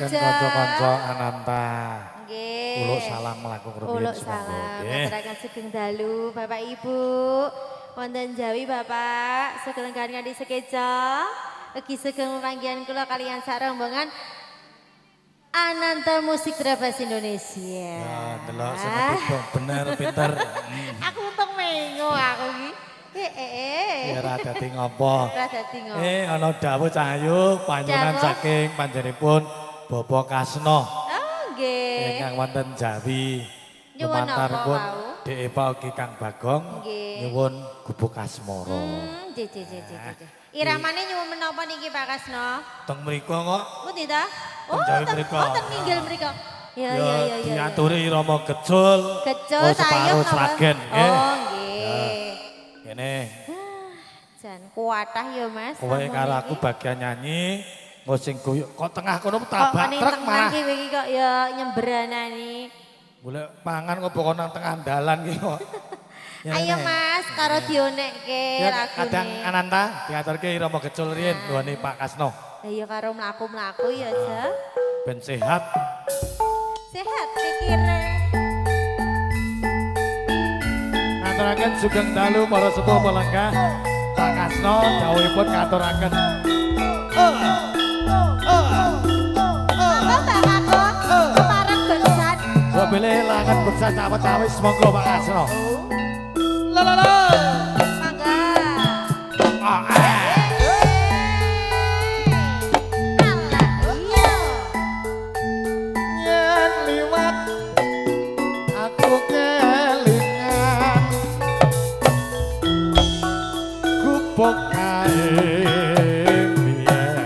Ngaturaken kanca-kanca Ananta. Nggih. Uluk salam mlaku rumiyin. Uluk salam ngaturaken sugeng dalu Bapak Ibu. Wonten Jawi Bapak, sugeng lenggahan kanthi sekeca. Ugi sugeng pepanggihan kula kaliyan sak rombongan Ananta Musik Trabas Indonesia. Ya, delok sing bener pinter. Aku untung mengo aku iki. Ya ora dadi ngopo. Ora dadi ngopo. Ana dawuh Cahyu panyuwunan saking panjenenganipun Bapak Kasno. Oh, nggih. Ingkang wonten Jawi. Nyuwun napa wau? Dhek Eva ugi Kang Bagong nyuwun Gubuk Asmara. Nggih, nggih. Iramane nyuwun menapa niki Pak Kasno? Teng mriku kok. Pundi ta? Oh, teng minggil mriku. Ya. Diaturi irama gecul. Gecul sayup Sragen nggih. Oh, nggih. Kene. Jan kuatah ya Mas. Kowe karo aku bagian nyanyi, engko sing guyuk kok tengah kono tabrak truk malah. Kok iki kok ya nyembranani. Golek pangan kok pokok nang tengah dalan ki kok. Ayo Mas, karo dionekke lagune. Kadang Ananta diaturke irama gecul riyin nggone Pak Kasno. Lah ya karo mlaku-mlaku ya, Ja. Ben sehat. Sehat pikire. Ngaturaken sugeng dalu para sepuh pelenggah. Pak Kasno dawuhipun ngaturaken. Monggo Mbak Kakung, kepareng beksan. Mbok bilih langen beksan cawet-cawis monggo Pak Kasno. La la la. Mangga. Yen liwat aku kelingan gubuk kae biyen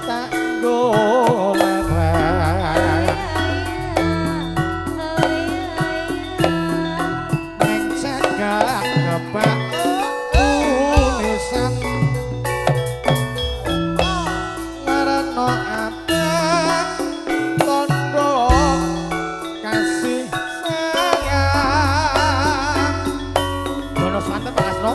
tak nggo leren ning cagak kebak tulisan warna abang tondo kasih sayang. Dono santen Pak Kasno.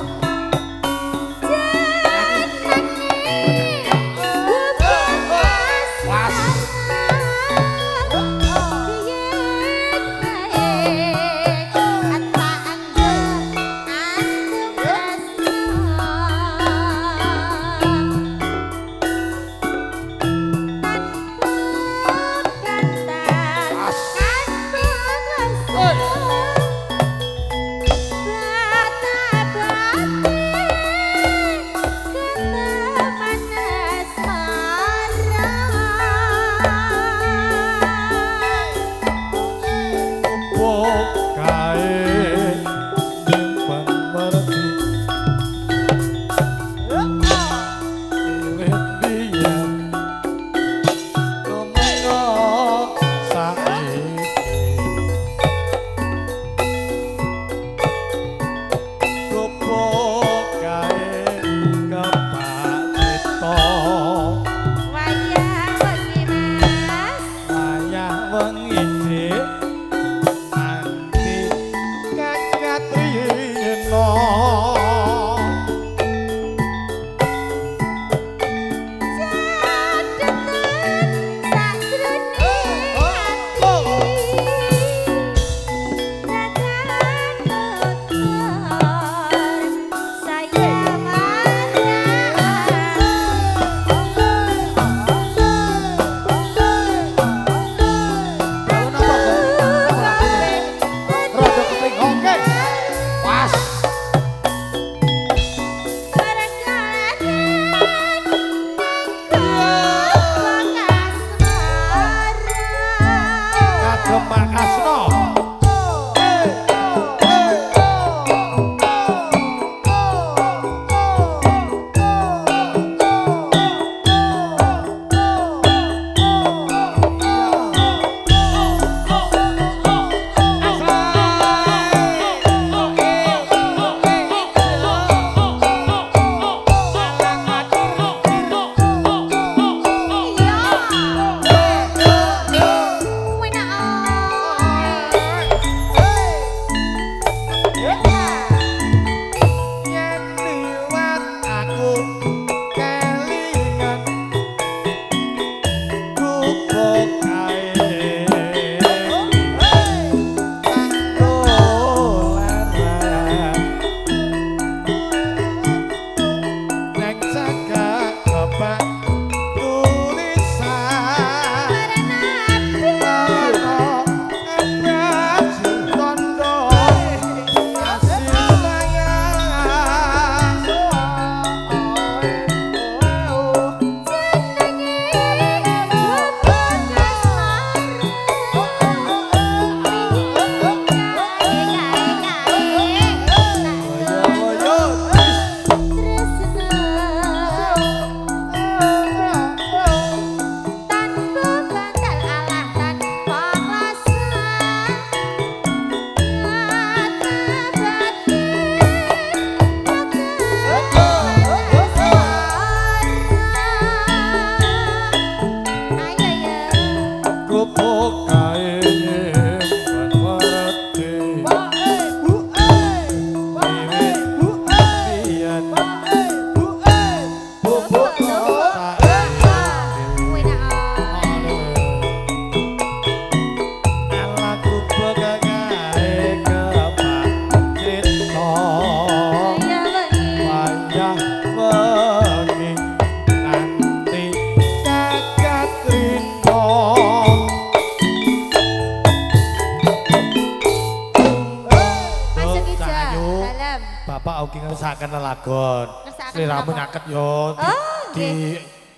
Dalem. Bapak ugi ngersakaken lelagon. Ngersakaken Sliramu napa? nyaket yo Oh, di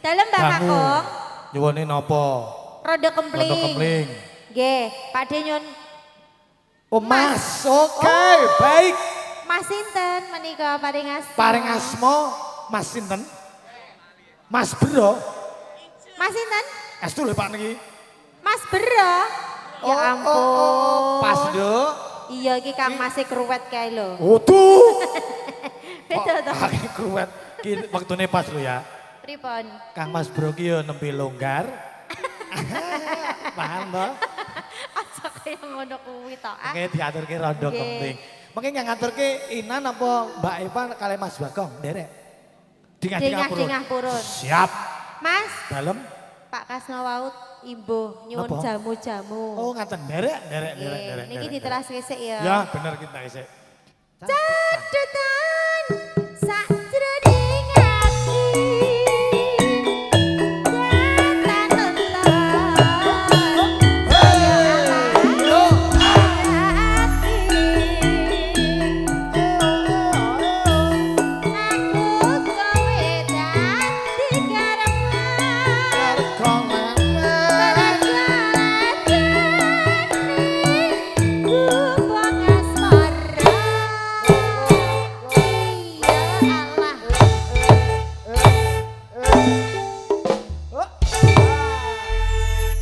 Dalem Mbak dangu. Kakung. Nyuwune napa? Rondo kempling. Rondo kempling. Nggih, Pak De nyun Oh, Mas, oke, baik. Mas sinten menika paring asma? Paring asma Mas sinten? Mas Bro. Mas sinten? Estu lho Pak niki. Mas Bro. Ya Oh, ampun. oh, oh, pas, Nduk. Iya iki Kang Mas e kruwet kae lho. Waduh. Beda to. Akeh kruwet. Ki wektune pas lho ya. Pripun? Kang Mas Bro ki yo nembe longgar. Paham toh? Aja kaya ngono kuwi to. Ah. Mengke diaturke rondo Nggih. kempling. Mengke yang ngaturke Inan apa Mbak Eva kalih Mas Bagong nderek. Dingah-dingah purun. Dingah-dingah purun. Siap. Mas, Dalem. Pak Kasno waut imbuh nyuwun Napa? jamu-jamu. Oh ngaten nderek nderek nderek Nggih, nderek. niki nderek, ditelas sik ya. Ya bener kita isik. Catetan sakjroning ati. Datan nonton. Ati. Aku kowe dadi karepan.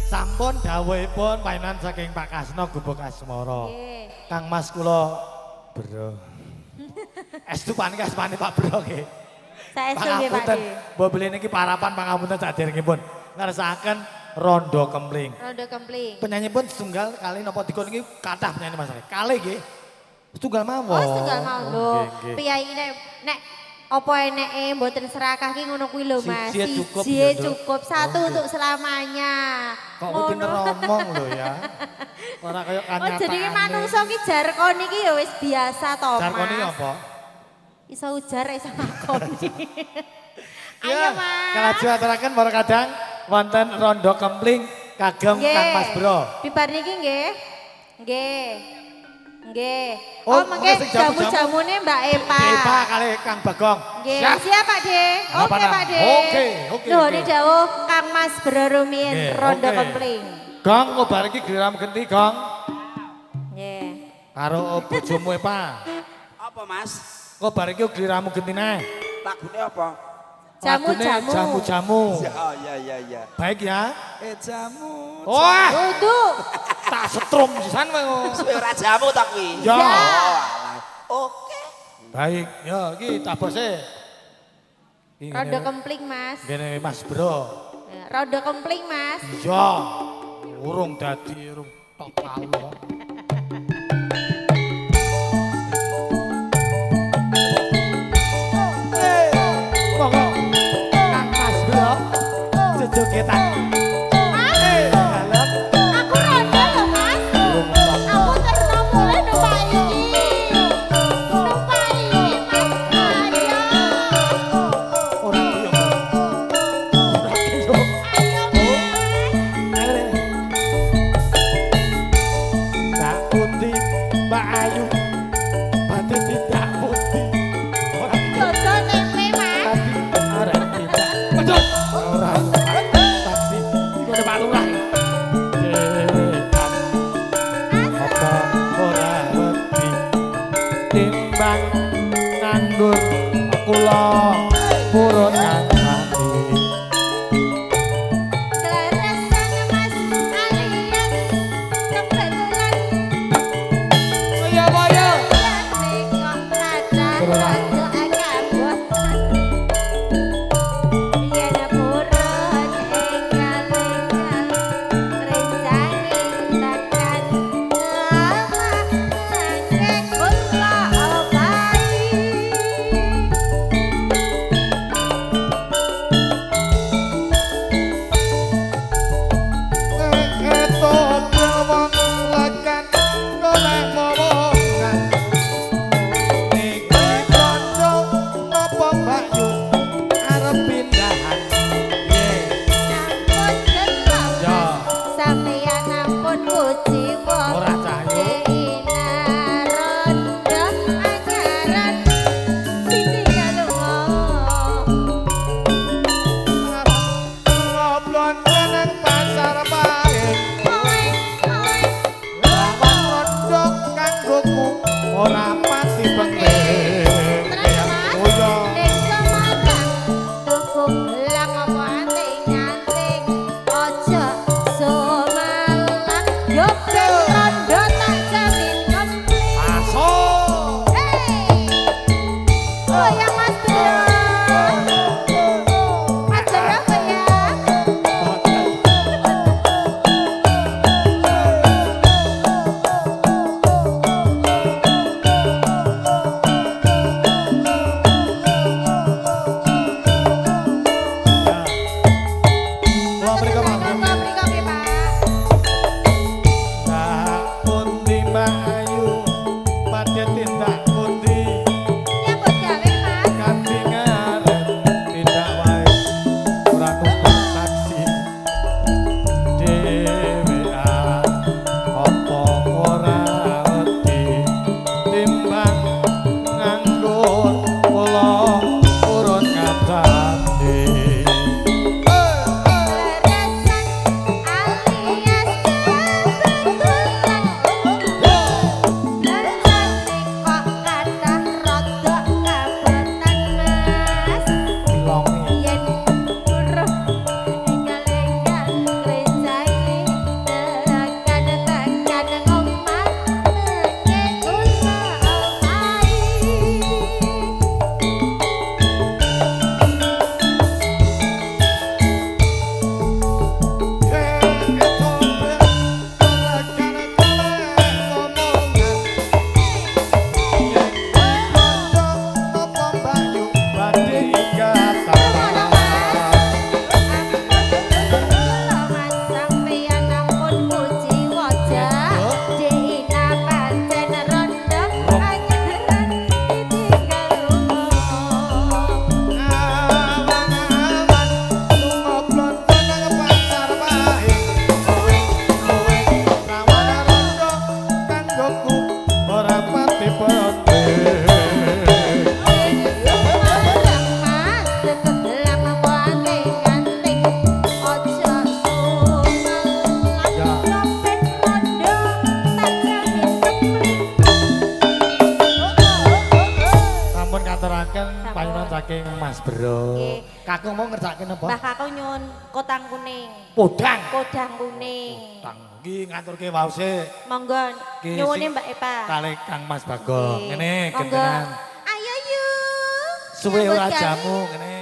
Sampun dawuhipun painan saking Pak Kasno Gubuk Asmara. Kang Mas kula Bro. Estu panika asmane Pak Bro nggih. Saestu nggih Pak Pangapunten, De. mbok beli niki parapan pangapunten saderengipun. Ngersakaken rondo kempling. Rondo kempling. Penyanyi pun setunggal kali napa dikon niki kathah penyanyi Mas. Kali nggih. Setunggal mawon. Oh, setunggal mawon lho. Oh, nggih, nggih. Piyayi nek nek apa eneke mboten serakah ki ngono kuwi lho Mas. Siji cukup Siji ya, Nduk. cukup, satu Oh, nggih. untuk selamanya. Kok kuwi pinter ngomong lho ya. Ora kaya Oh, kanyataane. jenenge manungsa ki jarkon iki ya wis biasa to, Mas. Jarkon iki apa? Iso ujar iso ngakoni. Ayo, Ya, Mas. Kalajeng aturaken para kadang wonten rondo kempling kagem Nggih. Kang Mas Bro. Bibar niki nggih. Nggih. Nggih. Oh, Oh, mengke mengke sing jamu-jamu. jamu-jamune Mbak Eva. Eva kali Kang Bagong. Nggih, Siap. siap Pak De. Oke Delapan Pak De. Oke, oke, Nuhun oke. dawuh Kang Mas Bro rumiyin Nggih, rondo oke. kempling. Gong kok bar iki giliran genti, Gong. Nggih. Karo bojomu Eva. Apa Mas? Kok bar iki giliranmu genti neh. Lagune apa? Lagune Jamu-jamu. Jamu-jamu. Oh iya iya iya. Baik ya. Eh jamu. Wah, Kudu. tak setrum sisan kowe. Suwe ora jamu ta kuwi? Ya. Oh, alah. Oke. Baik, ya iki tabose. Iki Rondo ngene- kempling, Mas. Ngene Mas Bro. Rondo kempling, Mas. Iya. Urung dadi urung tok kalo. Monggo Kang Mas Bro jejogetan. Mas, Dalem aku rondo lho, Mas. urung tok. Aku terno mulih numpak iki. Numpak iki, Mas. Ayo. Ora yo. Ora yo. Ayo, Mas. Tak putih Mbak Ayu badhe tidak putih. Ora Dodol tempe, Mas. tadi ora tidak. Betul. Ora taksi iku Pak Lurah. Apa ora wedi timbang nganggur kula purun ngancani. Kleresan Mas alias kebetulan. Iya, Pak. Liyane kok kathah rada akabotan. Yen purun enggal-enggal rencane tekan omah mangke kula obahi. Ora pati penting. Tenan ya, Mas? Oh iya. Ning Semarang tuku gelang apa anting-anting. Aja sumelang yo ben rondo tak jamin kempling. Masuk. Hey. Oh ya Mas Bro. Mas Bro apa ya? Kula mriko Pak. Kula mriko nggih, Pak. Tak pundi Mbak Ayu padhe tindak pundi Nyambut gawe, Mas. kanthi ngarep tindak wae ora numpak taksi dhewean apa ora wedi timbang nganggur kula purun ngatasi. Leresan alias kebetulan. Leresane kok kathah rada kabotan, Mas. Dilongi. Yen weruh enggal-enggal ngrencai tekan-tekan ngomah mengke kula omahi. Kula Mas sampeyan ampun puji wajah. Dina pancen rondo anyaran ditinggal umur. Semarang Mas kegelang apa anting-anting. Aja sumelang Ya. yo ben rondo tak jamin kempling. Sampun katuraken Sampun. payunan saking Mas Bro. Nggih. Kakung mau ngerjaken apa? Mbah Kakung nyuwun kotang kuning. Podang. Kodang kuning. Podang iki ngaturke wause Monggo Ki, nyuwune sing Mbak Eva. kalih Kang Mas Bagong. Nggih. Ngene Monggo. gentenan. Ayo yuk. Suwe Nyambut ora gawe. jamu ngene.